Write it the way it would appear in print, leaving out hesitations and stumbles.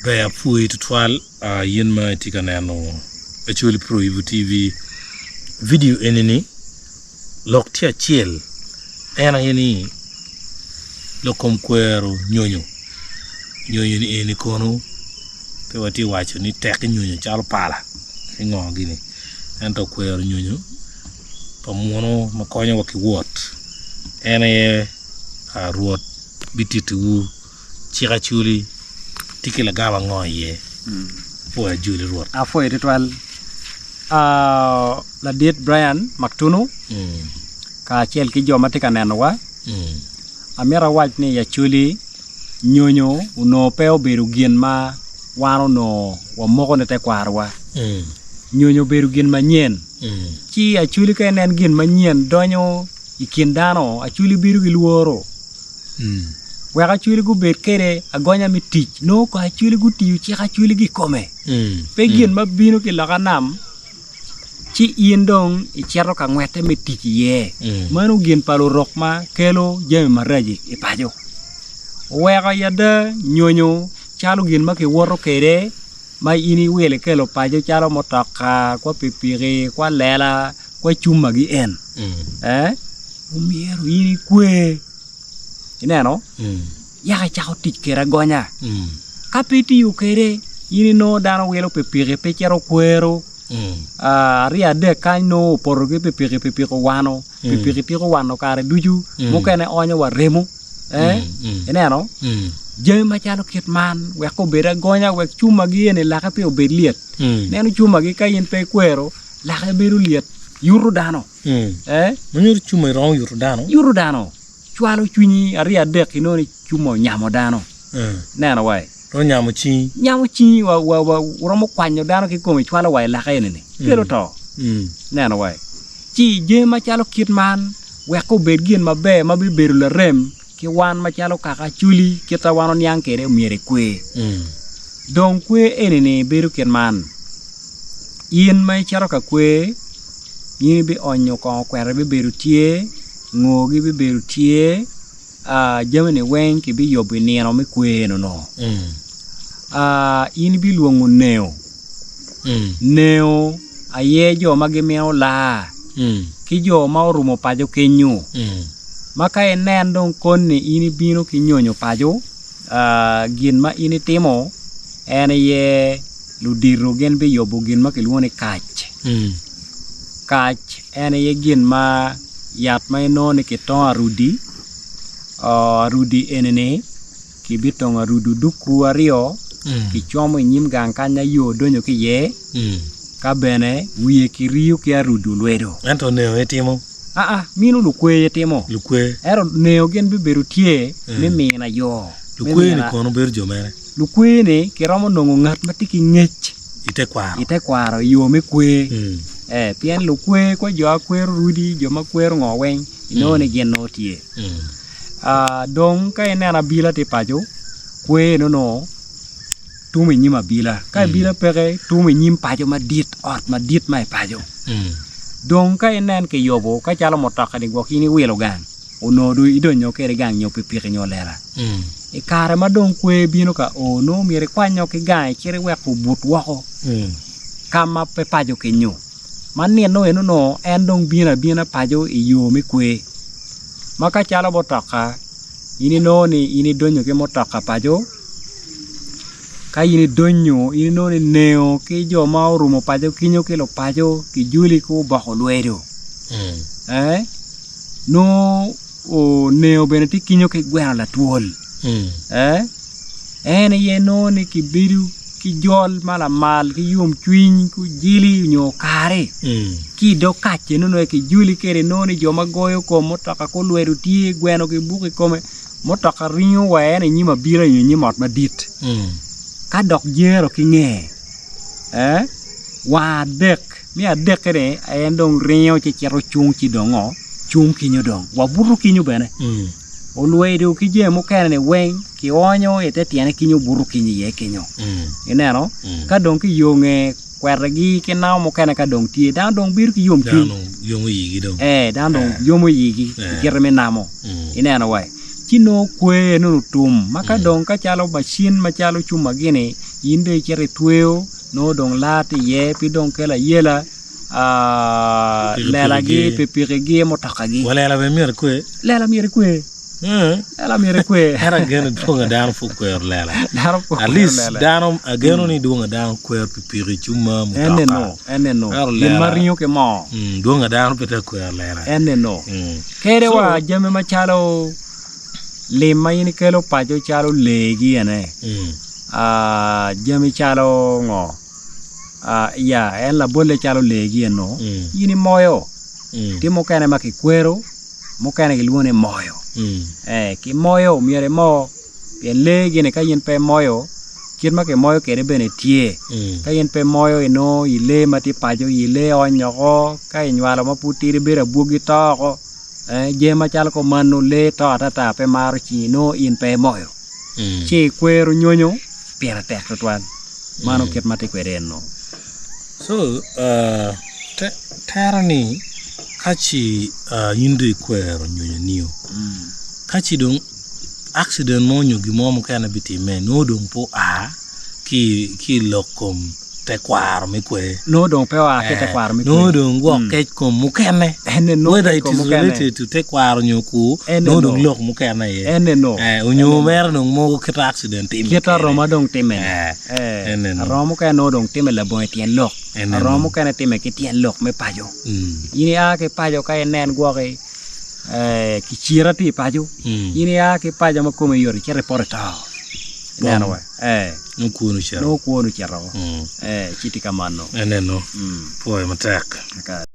Ber apwoyi tutwal in ma itye ka neno Acholi Pro Ibo TV. Vidio eni-ni lok tye acel en aye ni lok kom kwero nyonyo, nyonyo ni eni kono pe watye ka waco ni tek nyonyo calo pala ki ngo gini ento kwero nyonyo pa munu ma konyowa ki wot en aye Rwot bitittiwu. Cik Acholi tye ki lagam ango iye? Apwoyo Ajoli Rwot. Apwoyo tutwal ladit Brian Maktunu kacel ki jo ma tye ka nenowa. Amito awac ni i Acholi nyonyo onongo pe obedo gin ma wan onongo wamoko ni tekwarowa. Nyonyo obedo gin manyen ci Acholi ka inen gin manyen donyo i kin dano Acholi bedo ki lworo. Wek acwali gubed kwede agonya me tic, nongo kong acwali gutiyo cik acwaligi i kome. Pe gin ma bino ki loka nam ci in dong icito ka ngwette me tic iye. Meno gin pa lurok ma kelo jami maraco i paco. Oweko i ada nyonyo calo gin ma kiwoto kwede ma in iwilo ikelo paco calo mutoka, kwa pikipiki, kwa lela, kwa cumagi en omyero in ikwer ineno yaka icako tic kwede agonya ka pe itiyo kwede in inongo dano wilo pikipiki pe cito kwero aryo adek kany nongo opoto ki pikipiki pikipiki owano pikipiki tiko wano kare ducu mukene onyo wa remo ineno jami macalo kit man wek obed agonya wek cumagi eni lake pe obed lyet ineno cumagi ka in pe ikwero lake bedo lyet yuto dano. Ma nyuto cuma romo yuto dano. Yuto dano. Cwalo cwinyi aryo adek inongo ni cuma onyamo dano. Ineno wa? Romo nyamo cingi. Nyamo cingi wa wa wa romo kwanyo dano ki kome cwalo wa i lake eni-ni. Kelo to. Ineno wa? Ci jami macalo kit man wek obed gin maber ma bibedo larem ki wan macalo kaka Acholi kit ma wan oniang kwede myero ikwer. Dong kwer eni-ni bedo kit man, in ma icito ka kwer in ibionyo kongo kwete bibedo tye, ngogi bibedo tye, jami-ni weng kibiyubo i nino me kwer eno-nu. In ibilwongo neo, neo aye jo ma gimito laa ki jo ma orumo paco kenyo ma ka inen dong koni in ibino ki nyonyo paco gin ma in itimo en aye ludito gin biyubo gin ma kilwongo ni kac, kac en aye gin ma yat ma inongo ni kitongo arudi, arudi eni-ni kibitongo arudi oduku aryo kicomo inyim gang kany ma yo donyo ki iye ka bene wiye kiriyo ki arudi olwedo. Ento neo aye timo? Aa, mino lukwe aye timo. Lukwe. Ento neo gin bibedo tye me mina yo. Lukwe-ni kono bedo jo mene? Lukwe-ni kiromo nongo ngat ma tye ki ngec I tekwaro. i tekwaro i yo me kwer. Ee, pien lukwe kwa jo a kwero rudi, jo ma kwero ngo weng inongo ni gin nongo tye. Aa, dong ka ineno abila tye paco, kwer eno tumo i nyim abila. Ka abila peke, tumo i nyim paco madit, ot madit ma i paco. Dong ka inen kiyubo ka calo mutoka-ni gwok in iwilo gang, onongo dong idonyo kwede gang nyo pikipiki nyo lela. I kare ma dong kwer bino ka o, nongo myero ikwanyo ki gang icit iwek obut woko ka ma pe paco kenyo. Ma nino eno nongo en dong bino abina paco i yo me kwer. Ma ka calo mutoka, in inongo ni in idonyo ki mutoka paco, ka in idonyo in inongo ni neo ki jo ma orumo paco kenyo ki lupaco kijoli ki oboko lwedo. Nongo oneo bene tye kenyo ki gweno latwol en aye nongo ni kibedo ki jol ma lamal ki yomcwiny ki ojili nyo okare ki i dog kac eno nongo kijoli kwede nongo ni jo ma goyo kom mutoka ki olwedo tye gweno kibuko i kome mutoka ringo wa en i nyim abila nyo i nyim ot madit ka dok jero ki nge War adek, me adekke-ni en dong ringo ci cito cung ci dong ngo, cung kinyo dong, wa buto kinyo bene. Olwedo ki jami mukene-ni weng kionyo i te tyene kinyo buto kinyo iye kinyo. Ineno? Ka dong ki yo nge kwetegi ki namo mukene ka dong tye, dano dong bedo ki yomcwiny. Dano yomo igi dong. Ee, dano dong yomo igi i kite me namo. Ineno wai? Ci nongo kwer nongo otum ma ka dong ka calo macin macalo cuma gini. In dong icito itweyo nongo dong laa tye iye pe dong kelo ayela lelagi, pikipikigi, mutokagi. Wa lela bene myero ikwe. Lela myero ikwe. Lela myero ikwe. Ento ageno ni dwong pa dano pud kwero lela. Dano pud At kwero least lela. dano ageno ni dwong pa dano kwero pikipiki, cuma, mutoka. Ene no, ene no. Ento Gin ma lela. ringo ki moo. Mm, dwong pa dano pe tye ka kwero lela. Ene no. Mm. Kede So, wa jami macalo lim ma in ikelo paco calo lee-gi ene. Mm. Ah, jami calo ngo? Ah, ya, en labolle calo lee-gi eno. Mm. In imoyo. Mm. Tye mukene ma kikwero. Mukene gilwongo ni moyo. Ee, kimoyo myero imo pien lee gini ka in pe imoyo kit ma kimoyo kwede bene tye. Ka in pe imoyo inongo i lee ma tye paco i lee oony oko ka inywalo ma pud tidi bedo abwogi to oko ee jami macalo kumeno lee to atata pe maro cingi nongo in pe imoyo ci ikwero nyonyo pire tek tutwal mano kit ma tye kwede eno. So tere ni ka ci in dong ikwero nyonyo nio ka ci dong accident mo nyo gin mo mukene bitimme nongo dong pe oa ki i lok kom tekwaro me kwer. Nongo dong pe oa ki i tekwaro me kwer. Nongo dong gwok kec kom mukene. Whether it is related to tekwaro nyo kwo, nongo dong lok mukene aye. Onyo mere dong mogo kit accident timme Kit aroma dong timme ni. Aroma mukene nongo dong timme labongo tyen lok. Aroma mukene timme ki tyen lok me paco. In ia ki paco ka inen gwoki kicira tye i paco, in ia ki paco ma komi yot icito ipoto ito. Ineno wa? Ee. Nongo kwoni ocito. Nongo kwoni ocito. Ee, ci tye ka mano. Eneno. Pwoyo matek. Kakare.